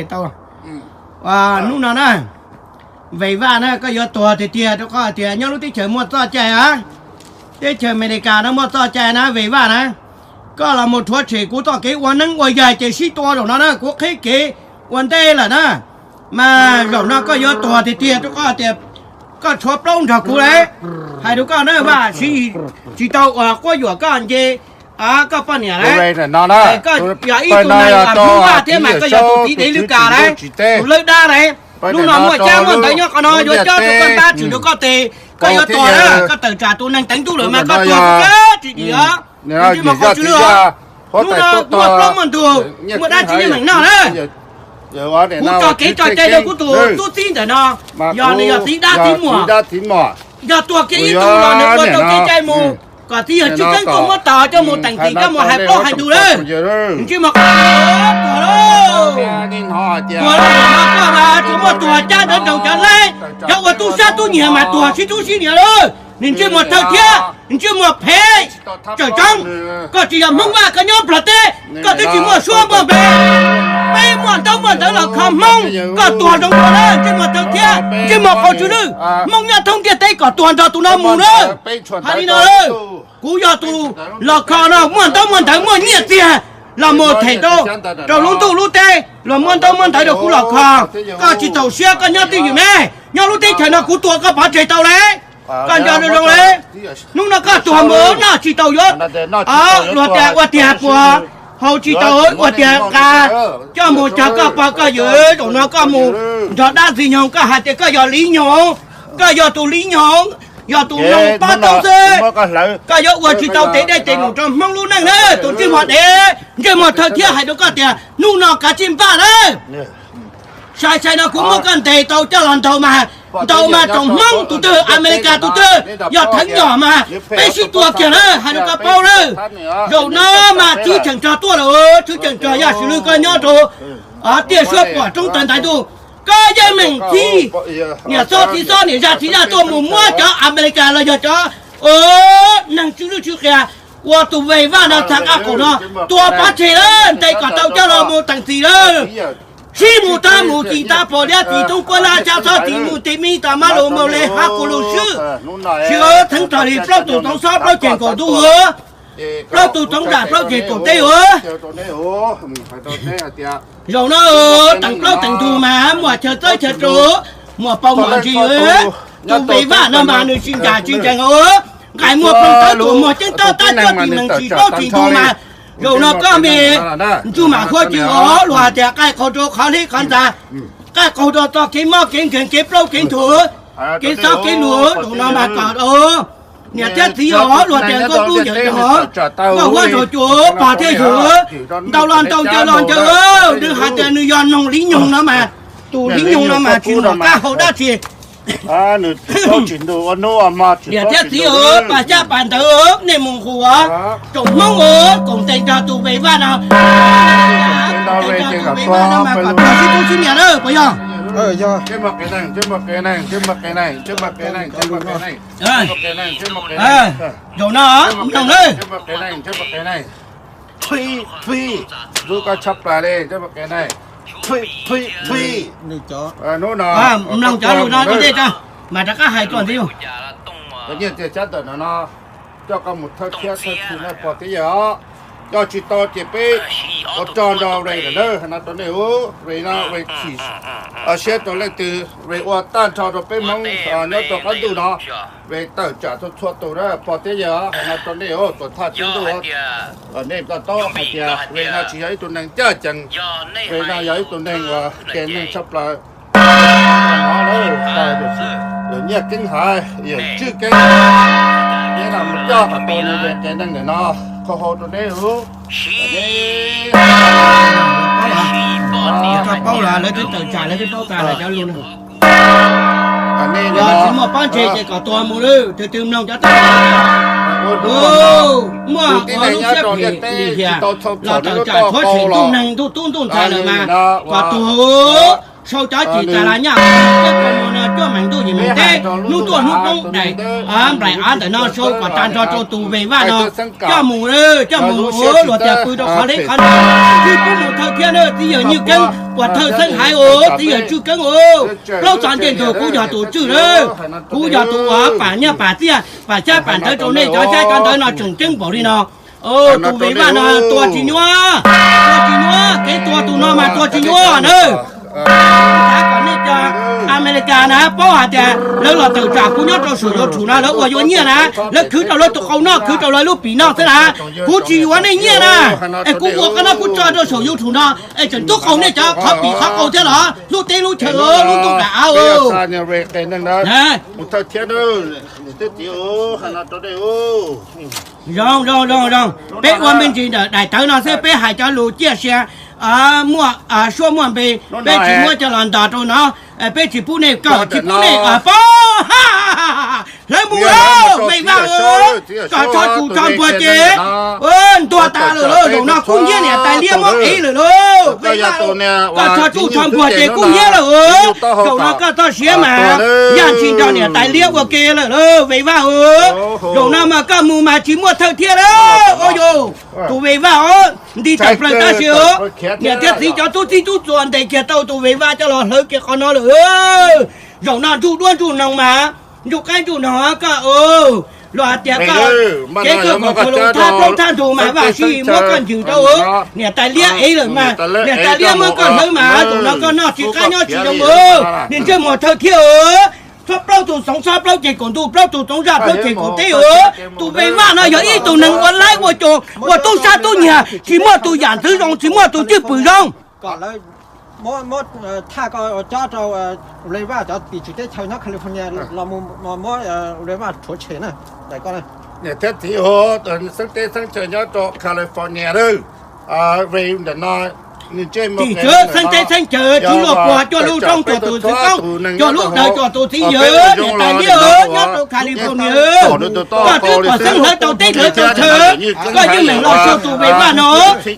Tau, hnub no na, Ves Vaj na, koj yuav tuag tiag tiag rau qhov tias nyob lub teb chaws muaj txoj cai a, teb chaws Amelikas no muaj txoj cai na Ves Vaj na. Koj los mus rhuav tshem kuv txoj kev ua neeb ua yaig ces sib tua zaum no na, kuv qhib kev ua ntej lawm na. Mas zaum no koj yuav tuag tiag tiag rau qhov tias koj tshuav plaub nrog kuv lawm. Hais rau koj na Vaj, tsis tau ua quab yuam koj nce koj poj niam lawm. Koj yog ib tug neeg Hmoob Vaj thiab mas koj yog tus txiv dev lwj kas lawm, tus lawb dab lawm. Hnub no muaj cab muaj ntawv nyob qhov no yuav cob rau koj ntab tshwm rau koj tes, koj yuav tuag lawm, koj tawm tsam tus neeg teev ntuj lawm mas koj tuag tsis tsim dim os. Ntsej muag qhov tsw lwj os. Hnub no muaj plaub muaj ntug, muaj dab tsi nej meem noj na. Kuv tso kev tso cai rau kuv tus tub txib ntawm no, yog nws yog txiv dab txiv muam, yog tuag kiag ib tug los nws ua tau kev cai mus, kom txiv yawg Tswv Xeeb Kuj muab tos coj mus teem txim coj mus hais plaub hais ntug lawm. Ntsej muag qhov tsw lwj, tuag lauj. Tuag lauj, koj mas tsuas muaj tuag cab ntawd nrog cov laib, cov ua tub sab tub nyiag mas tuag sib tub sib nyiag lauj. Niag ntsej muag thawj thiab ntsej muag phem, tsawm tsoob. Koj tsis yog Hmoob Vaj, koj nyob Nplog teb, koj twb tsis muaj suab muaj npe. Peb muaj ntaub muaj ntawv los kho Hmoob, koj tuag zoo dua lawm ntsej muag thawj thiab ntsej muag qhov tsw lwj. Hmoob nyob thoob ntiaj teb kom tuag nrog tus no mus na. Hais li no, kuv yog tus los kho no muaj ntaub muaj ntawv muaj nyiaj txiag los mus them rau, rau lub ntuj lub teb los muaj ntaub muaj ntawv rau kuv los kho. Koj tsis txaus siab koj nyob twj ywm ne, nyob lub teb chaws no kuv tua koj pov tseg tau lawm. Koj nco zoo zoo lawm. Hnub no koj tuag mus noj tsis tau yuav, luag tias ua tiag puas haus tsis tau ua tiag nqa coj mus cog koj pog koj yawm. Zaum no koj mus nrog dab ntxwg nyoog koj hais tias koj yog Liv Nyoog, koj yog tus Liv Nyoog, yog tus Nyoog pab tau xwb. Koj yuav ua tsis tau tes dej tes num rau Hmoob lub neej na tus ntsej muag dev ntsej muag thawj thiab hais rau koj tias hnub no kav tsij npaj lawm. Sai sai no kuv muab koj ntes tau coj los ntaus mas, ntaus mas tsoom Hmoob tus twg Amelikas tus twg yog theev nyom mas peb sib tua kiag lawm hais rau koj paub lawm. Zaum no mas txwv cheem rog tuaj lawm, txwv cheem rog yog sim lwj koj nyob rau tiaj suab puam roob tawg ntaiv ntuj. Koj yeej meem txij niam xob txiv xob niam zaj txiv zaj tuaj mus muab cov Amelikas los yog cov neeg tsw lwj tsw qias ua tus Ves Vaj no txha nqaj qaum no tua pov tseg lawm, ntes kom tau coj los mus teem txim lawm. Sib mus tab mus txim tab pom liab txim toob kuab lab xyab xob txim mus txim me tas mab lus maus le hab kuv lus swb. Sib theev rog li plaub tus txoov xob plaub ceg kaum ntuj ua, plaub tus txoov zam plaub ceg kaum teb ua. Zaum no teem plaub teem ntug mas muaj chaw txawb chaw rau, muaj paus muaj ntsis. Tus Ves Vaj no mas nws tsis nkag tsis nkees ua, nqaij muaj ploog tawb tuam muag ceeb tob tab cuab tsis mees tsis plaub tsis ntug mas. Zaum no koj me ntsuj mam huab cwj os, luag hais tias qaij qaug rau qhov hleb qhov ntxa, qaij qaug rau txoj kev mob kev nkeeg kev plaub kev ntug, kev xob kev lus. Zaum no mas kom niam thiab txiv os, luag tias nkauj dub yawm dog, nkauj huab nraug cua pog thiab yawg, ntaus los ntaus ncaws los ncaws. Nws hais tias nws yog noog Liv Nyoog no mas, tus Liv Nyoog no mas tsis muaj qab hau dab tsi. Niam thiab txiv os, pas xyab pas ntawv nej mus nqus os, tsoom Hmoob os, koom tes nrog tus Ves Vaj no. Tus Ves Vaj no mas kom tag sib tub sib niam lawm puas yog? Zaum no mloog nawb. Mloog cov lus no ua ntej tso, mas rov qab hais txuas ntxiv. Coj koj mus thawj thiab thawj txhim na pog thiab yawg os. Coj tsis tau ces peb ua rog nrog Res lawm na, hais no rau nej ub, Res no Res chim siab rau leej twg, Res ua tag nrho rau peb Hmoob nyob rau qab ntuj no, Res tawm tsam txhua txhua tus na pog thiab yawg os, hais no rau nej ub, tuam thawj txhua tus. Nej to taub hais tias Res no tsis yog ib tug neeg ncaj ncees, Res no yog ib tug neeg uas tes neeg tshaj plaws. Yawm Nyiaj Keeb hais, yawm Tswj Keeb, neb mus coj kom tau nws tes neeg ntawm no, qhov hau rau neb ub. Koj paub los lawv twb tawm tsam lawv twb paub tas lawm cov lus no. Yog tsis muaj pob ntseg ces kom tuag mus lawm, twg twg mloog cov tawm muaj ua lub siab phem lim hiam los tawm tsam tshuav tshem ntuj neeg ntuj tub ntuj ntxhais lawm mas kom tuag. Sau cov cim tas las nyaj no Tuaj meem ntuj yim meem teb, hnub tuaj hnub poob daim nplaim av ntawm no sau kom tag nrho rau tus Ves Vaj no coj mus, coj mus ua luag tias pw rau qhov leb qhov no, tsis pub mus thawj thiab na. Txiv yawg Nyiaj Keeb uas thawj xeeb haiv os, txiv yawg Tswj Keeb os, plaub txog ncej ntug kuv yog tus tswj lawm. Kuv yog tus uas pam nyiaj pam txiaj pam xyab pam ntawv rau nej cov xyab cov ntawv no tseem ceeb npaum li no. Tus Ves Vaj no tua tsis nyuaj, tua tsis nyuab, kev tua tus no mas tua tsis nyuaj na. Xav kom nej cov Amelikas na paub hais tias lawv los tawm tsam kuv nyob rau saum YouTube no lawv ua yuav nyiaj na, lawv khwv rau lawv tus qau noj, khwv rau lawv lub pim noj xwb na. Kuv tsis yuav nej nyiaj na, es kuv ua qhov no kuv tso rau saum YouTube no es tseem tub qaug nej cov qhov pim qhov qau thiab los lub teb lub chaw lub ntuj nram av. Zoo, zoo, zoo, zoo. Peb ua me ntsis ntawm daim tawv no xwb, peb hais cov lus ciaj sia, muaj suab muaj npe, peb tsis muab coj los ntos rau no, peb tsis pub nej kawm, tsis pub nej paub. Hlawv mus lauj, Ves Vaj, kom txhob txu txhob npuag ces ntuag tas lawm lauj. Zaum no kuj nyiab niam tais liab muab ev lawm lauj, Ves Vaj, kom txhob txu txhob npuag ces kuj nyiab lawm. Zaum no koj txoj siab mas yaj ntshis nrog niam tais liab ua ke lawm lauj, Ves Vaj. Zaum no mas koj mus mas tsis muaj thawj thiab lauj. Ua yus tus Ves Vaj os, nti tawm plaws tab sis os, niam thiab txiv cov tub txib tub txuas ntes kiag tau tus Ves Vaj coj los hlawv kiag qhov no lawm. Zaum no ntsuj duab ntsuj noog mas, ntsuj qaib ntsuj noog koj, luag hais tias koj, kev koj kom khaws lus thab plaub thab ntug mas Vaj Tswv muab koj ncws rau, niam tais liab ev lawm mas, niam tais liab muab koj hlawv mas, zaum no koj noj tsis qab nyob tsis zoo, niag ntsej muag thawj thiab. Txhob plaub tus xoov txhob plaub ceg kaum ntuj, plaub tus xoov zaj plaub ceg kaum teb. Tus Ves Vaj no yog ib tug neeg ua laib ua cas, ua tub sab tub nyiag, tsis muaj tus yam ntxwv zoo, tsis muaj tus cwj pwm zoo. Kom lawv muab thaj koj cob rau Ves Vaj cov tim tswv teb chaws nyob California los mus muab Ves Vaj rhuav tshem na. Niam thiab txiv, xeeb teb xeeb chaw nyob rau California lawm, ntawm no tim tswv xeeb teb xeeb chaw, tswv luag puag, coj lub roob coj tus txiv koob, coj lub dawm coj tus txiv yawg, niam tais liab nyob rau California, koj twb pom xeeb hlawv tau teb hlawv tau chaw, koj yeej meem los sau tus Ves Vaj no,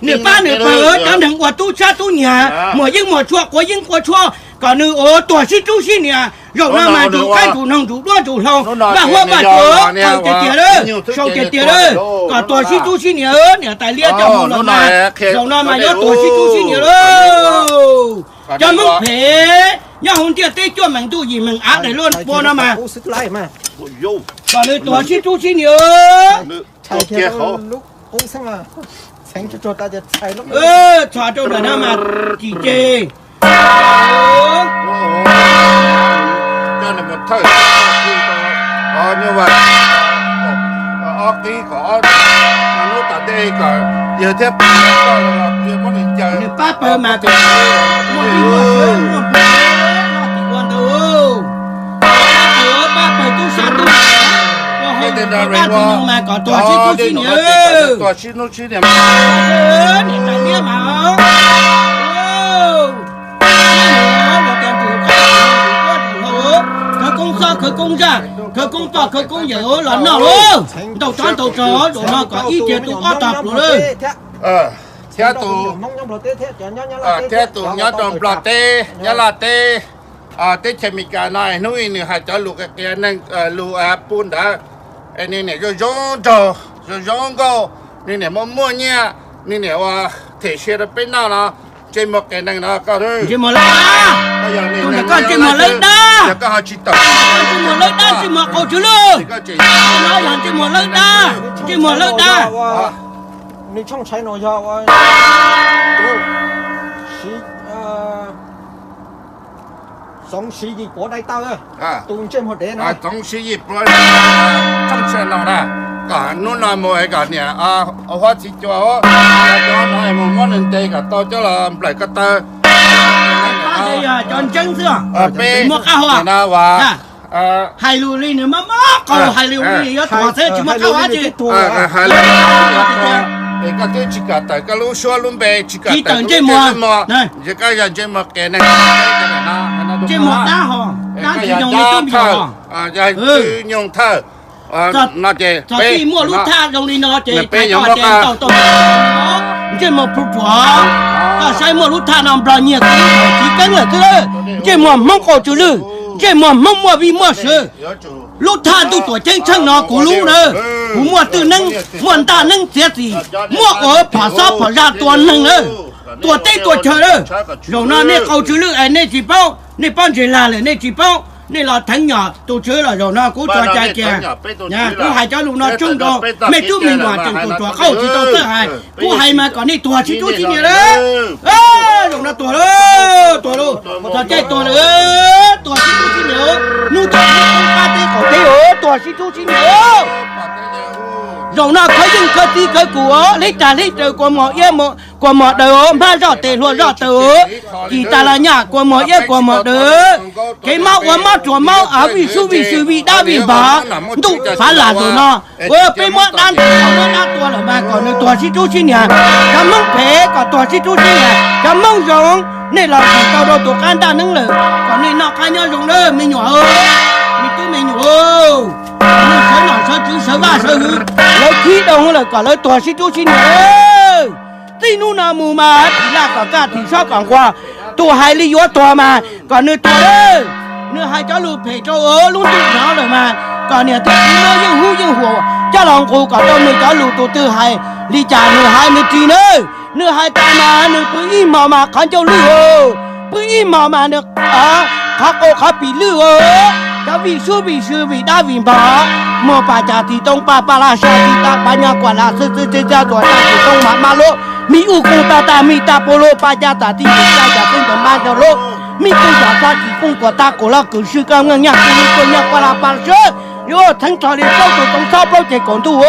nws pab nws pawg cov neeg ua tub sab tub nyiag, muag yeeb muag tshuaj, quav yeeb quav tshuaj, kom nws ua tuag sib tub sib niam. Zaum no mas ntsum qaib ntsum noog ntsum duab ntsum hlau, vaj huab vaj tsua, sau tiag tiag lawm, sau tiag tiag lawm, kom tuag sib tub sib niam, niam tais liab coj mus los mas, zaum no mas yuav tuag sib tub sib niam lawm. Cov Hmoob phem nyob hauv ntiaj teb cuaj meem ntuj yim meem av daim luaj pua no mas, kom nws tuag sib tub sib niam. Txhos rau ntawm no mas cim ces nws pab pawg mas kom muaj ib muaj sawv muaj npua noj tim ua ntawd, pab pawg tub sab tub nyiag, ua hauj lwm rau dab tsi no mas kom tuag sib tub sib niam. Niam tais liab mas, khawv koob xob khawv koob zaj, khawv koob poj khawv koob yawm los noj lauj. Ntaus tsov ntaus rog zaum no kom ib tiag tus ob tog pluas lawm. Thiab tus, thiab tus nyob rau Nplog teb, Nyab Laj teb, teb chaws Amelikas no, hnub i nws hais cov lus qias qias neeg, lus pub ntawd, es nws niam zoo zoo nraug zoo zoo nkauj, nws niam muaj muaj nyiaj, nws niam ua them sia rau peb noj no, ntsej muag qias neeg no koj, ntsej muag lawb dab, tus ntawm koj ntsej muag lawb dab, koj ho tsis tawm, ntsej muag lawb dab, ntsej muag qau tswv lwj, no yog ntsej muag lawb dab, ntsej muag lawb dab. Nws tshooj tshais no yog Txoov Siv Yim Puav Dai Tawj, tus ntsej muag dev no. Txoov Siv Yim Puav Dai Tawj tshooj tshais no na, kom hnub no mus kom niam huab txiv cua, cov no mus muab nws ntes kom tau coj los nplawm ko taw. Cov ntseeb xwb, peb muaj qab hau na. Hais lus li nws mob mob qau, hais lus li yuav tuag xwb tsis muaj qab hau dab tsi. Es koj twb tsis kam tawm koj lub suab lub npe, tsis kam tawm ntsej muag, ntsej muag qias neeg, ntsej muag dab hos, dab tsis zoo li tub npis hos. Twb nyoog thawj no ces txog txij muaj lub thaj zoo li no ces peb yuav muab qab, ntsej muag plhu ruam, koj saib muaj lub thaj no Nplog nyiag txiv keeb lawm xwb, ntsej muag Hmoob qau tswv lwj, Ntsej muag Hmoob muaj vij muaj sw, lub thaj ntuj tuam ceeb tsheej no kuv lub na. Kuv muaj twj neeb, muaj ntaj neeb txiav txim, muaj ua phom xob phom zaj tua neeg na, tua teb tua chaw na. Zaum no nej qau tsw lwj es nej tsis paub, nej pob ntseg lag lawm nej tsis paub, nej los theev nyom tus tswv los zaum no kuv tso cai cia. Kuv hais cov lus no tsoog rau mej tub me nyuam tseem tus ruam qauj tsis tau txawj hais. Kuv hais mas kom nej tuag sib tub sib nias lawm. Zaum no tuag lawm, tuag lawm, txog caij tuag lawm, tuag sib tub sib nias. Hnub thaum ub pab teb qaum teb tuag sib tub sib nias. Zaum no khawv yeej khawv txiv khawv kum, hleb tag hleb raws kua mos iab kua mos daws, hmab zoj tes hlua zoj taw, kis tas los nyaj kua mos iab kua mos daws. Kev mob ua mob ruas mob, vij sub vij sw vij dab vij npog, ntuj fav lam tus no. Peb muab dab ntuj muab dab tua lawm mas kom nws tuag sib tub sib nias. Cov Hmoob phem kom tuag sib tub sib nias, cov Hmoob zoo nej los tau rau tus qab ntaj neeb lawm, kom nej noj qab nyob zoo na me nyuam, me tub me nyuam. Sawv nom sawv tswv sawv vaj sawv hwv, lawv khib doo lawm kom lawv tuag sib tub sib nias. Txij hnub no mus mas thim laj kom kaj thim sob kom nquag, tus hais li yuav tuag mas kom nws tuag lawm. Nws hais cov lus phem rau lub ntuj nrov lawm mas kom niam thiab txiv muab yeej hub yeej huam coj los nqus kom tau nws cov lus tus twg hais li cas nws hais nws ris nawb. Nws hais tas mas nws pw ib hmos mas qhov ncauj lwj, pw ib hmos mas nws qhov qau qhov pim lwj. Cov vij sub vij sw vij dab vij npog, muag pas cas tis toob paj paj laj saj tis tas pas nyog kuam lam xwb xwb txi txia tuam tas tis toob mas mab lub, mi uj kooj tas tas mi tas pua lub pas cas tas tis tis tas cas xwb ntaus mab ntaus lub, mi kooj yog saj tis kooj kuam tas kuam loj kws sw koj nyeej nyaj kws li koj nyaj kuaj laj pas sw. Yuav theeb rho li plaub tug toob xob plaub ceg kaum ntuj,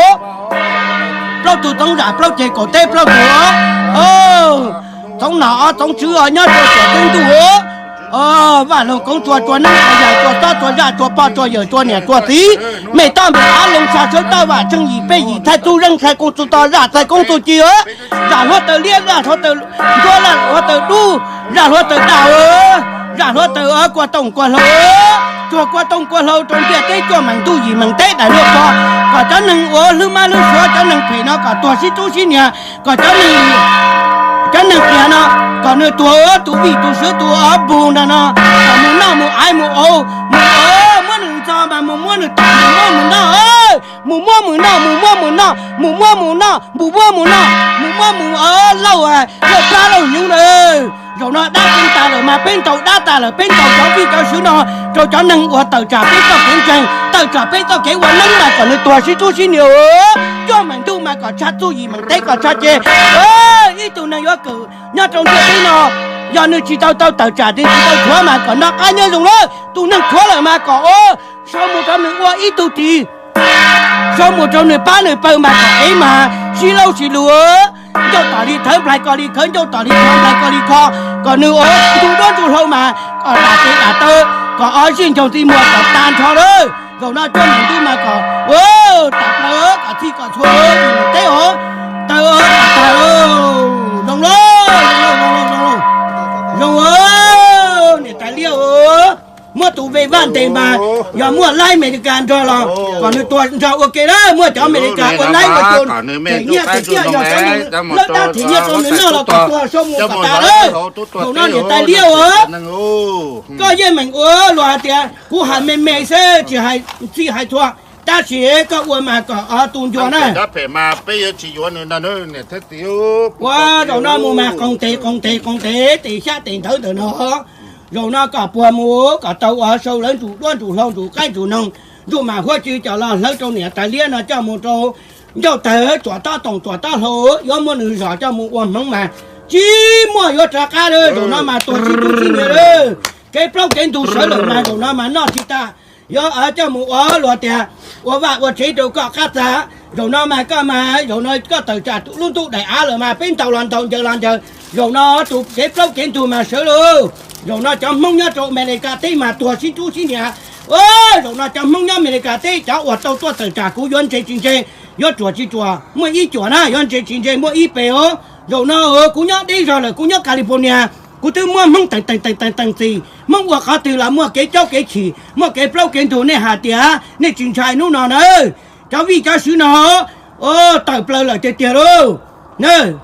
plaub tug toob zam plaub ceg kaum teb plaub tug, txoov nom ob txoov tswv os nyob rau saum teb ntuj. Vaj loog koob tsua tsua neeb tsua yaig tsua tob tsua zaj tsua pog tsua yawm tsua niam tsua txiv, mej toj npis av loo sa sawv toj vam tsheej yim pej yim thaij txuj zeej thaij koob txuj toj zaj txaij koob txuj ci, zaj hluav taws liab zaj hluav taws ntsuab zaj hluav taws dub, zaj hluav taws daj, zaj hluav taws kua tooj kua hlau, tsuag kua tooj kua hlau rau ntiaj teb cuaj meem ntuj yim meem teb daim luaj pog, kom cov neeg ua hlwb mab hlwb suav cov neeg phem no kom tuag sib tub sib nias, kom cov neeg, cov neeg qias no kom nws tuag, tus vij tus sw tus ob pug ntawm no kom mus noj mus aiv mus au mus, muab nws ntxo mas mus muab nws tom mus muab mus noj, mus muab mus noj mus muab mus noj mus muab mus noj mus muab mus noj mus muab mus lauj, lauj plab lauj hnyuv na. Zaum no dab peb tas lawm mas peb ntaus dab tas lawm peb ntaus cov vij cov sw no rau cov neeg uas tawm tsam peb txoj kev ntseeg tawm tsam peb txoj kev ua neeb mas kom nws tuag sib tub sib nias. Cuaj meem ntuj mas kom tshaj txuj yim meem teb kom tshaj ces ib tug neeg yuav kawm nyob rau ntiaj teb no yog nws tsis tau tau tawm tsam nws tsis tau tshuav mas kom noj qab nyob zoo lawm. Tus neeg tshuav lawm mas kom sau mus rau nws ua ib tug tis, sau mus rau nws pab nws pawg mas kom ev mas sib lauj sib lus. Ncauj tom li thawv nplais ko li khawv, ncauj tom li kho nplais ko li kho, kom nws ua ntsuj duab ntsuj hlauv mas kom dam tes dam taw, kom ob zig ncaug txi muag kom tag nrho lawm. Zaum no cuaj meem ntuj mas kom tas plaws kom txhij kom txhua yim meem teb os, taw kom tag, zoo lauj, zoo lauj, zoo lauj, zoo lauj, zoo lauj, niam tais liab os. Muab tus ve vaj ntes mas yog muaj laib Amelikas nrog los kom nws tuag nrog ua ke lawm, muaj cov Amelikas ua laib ua tus them nyiaj them txiaj yog cov neeg lawb dab them nyiaj rau nws noj los kom tuag sau mus kom tas lawm. Zaum no niam tais liab os, koj yeej meem ua luag hais tias kuv hais me me xwb tsis hais txhij hais txhua, tab sis koj ua mas kom tus ncua na. Ua zaum no mus mas qoos tes qoos tes qoos tes tes xyab tes nthawv ntawm no. Zaum no kom puag mus kom tau ua sau lawv ntsuj duab ntsuj hlauv ntsuj qaib ntsuj noog, ntsuj mas huab tsi coj los hlawv rau niam tais liab no coj mus rau ncauj tawg tsuam tob toom tsuam tob hlau, yuav muab nws zom coj mus ua hmoov mas tsis muaj yuav rov qab lawm. Zaum no mas tuag sib tub sib nias lawm, kev plaub kev ntug sawv lawm mas zaum no mas noj tsis tag. Yuav coj mus ua luag tias ua vaj ua tsev rau koj qab txag. Zaum no mas koj mas zaum no koj tawm tsam lub ntuj daim av lawm mas peb ntaus los ntaus ncaws los ncaws. Zaum no tus kev plaub kev ntug mas sawv lawm. Zaum no cov Hmoob nyob rau Amelikas teb mas tuag sib tub sib nias. Zaum no cov Hmoob nyob Amelikas teb cov uas tau tuaj tawm tsam kuv yuav ntse tsis ntse, yuav tsuam tsis tsuam muaj ib cuam na, yuav ntse tsis ntse muaj ib pes os. Zaum no kuv nyob deb zog lawm, kuv nyob California, kuv twb muab Hmoob teem teem teem teem teem txim, Hmoob ua qhov twg los muaj kev caub kev chim, muaj kev plaub kev ntug, nej hais tias nej tsis ntshai hnub no na. Cov vij cov sw no tawm plaws lawm tiag tiag lauj.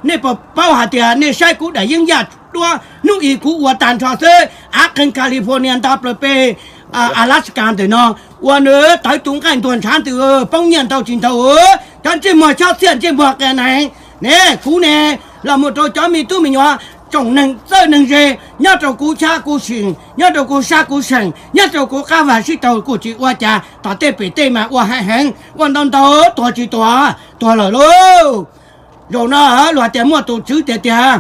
Nej puas paub hais tias nej saib kuv daim yeeb yaj duab hnub i kuv ua tag nrho xwb, av qeeg California nto plaws pes, Alaska ntawm no, ua nws tawv tus nqaij ntuag ntshav ntws, poob nyiaj ntau tsis ntau, cov ntsej muag xyob txhiaj ntsej muag qias neeg ne. Kuv ne, los mus rau cov me tub me nyuam, tsoom neeg txawj neeg ze, nyob rau kuv chab kuv seem, nyob rau kuv sab kuv seem, nyob rau kuv qab vag sib taug kuj tsis ua cas, tom tej pem tej mas ua heev heev, ua ntau ntau, tuag tsis tuag, tuag lawm lauj. Zaum no luag tias muaj tus tswv tiag tiag,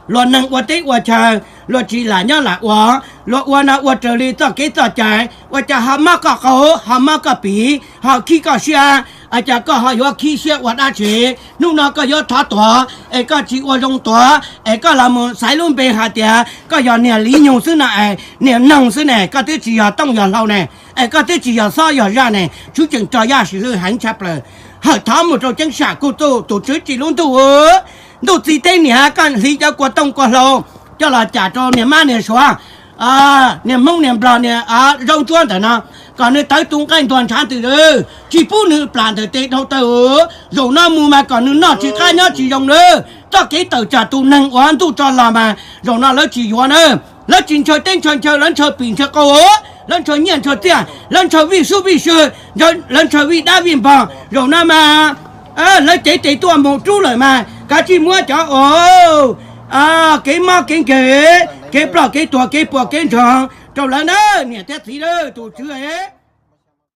luag neeg ua teb ua chaw, luag tsis lam nyob lam ua, luag ua no ua raws li txoj kev txoj cai, ua cas ho mob koj qau, ho mob koj pim, ho khib koj siab, ua cas koj ho yuav khib siab ua dab tsi? Hnub no koj yuav thov tuag es koj tsis ua zoo tuag es koj los mus xaiv lub npe hais tias koj yog niag Liv Nyug xwb no es niag noog xwb ne, koj twb tsis yog tooj yog hlau ne, es koj twb tsis yog xob yog zaj ne, tswv tseem tso yaj sim lwj heev tshaj plaws. Hawm thov mus rau ceeb sam kuj tuj, tus tswv tsim lub ntuj, ntuj txiv teb niam, koj hliv cov kua tooj kua hlau coj los cam rau niag mab niag suav, niag Hmoob niag Nplog niag zaub ntsuab ntawm no, kom nws tawv tus nqaij ntuag ntshav ntws, tsis pub nws plam ntawm tes dhau taw. Zaum no mus mas kom nws noj tsis qab nyob tsis zoo lawm. Txoj kev tawm tsam tus neeg uas ntuj tso los mas zaum no lawv tsis yuav na. Lawv tsis ntshaw teb ntshaw chaw, lawv ntshaw pim ntshaw qau, lawv ntshaw nyiaj ntshaw txiaj, lawv ntshaw vij sub vij sw, lawv ntshaw vij dab vij npog. Zaum no mas lawv cev tes tuaj mus rub lawm mas kav tsij muab cov uas kev mob kev nkeeg, kev ploj kev tuag, kev puas kev ntsoog rau lawv na, niam thiab txiv, tus tswv.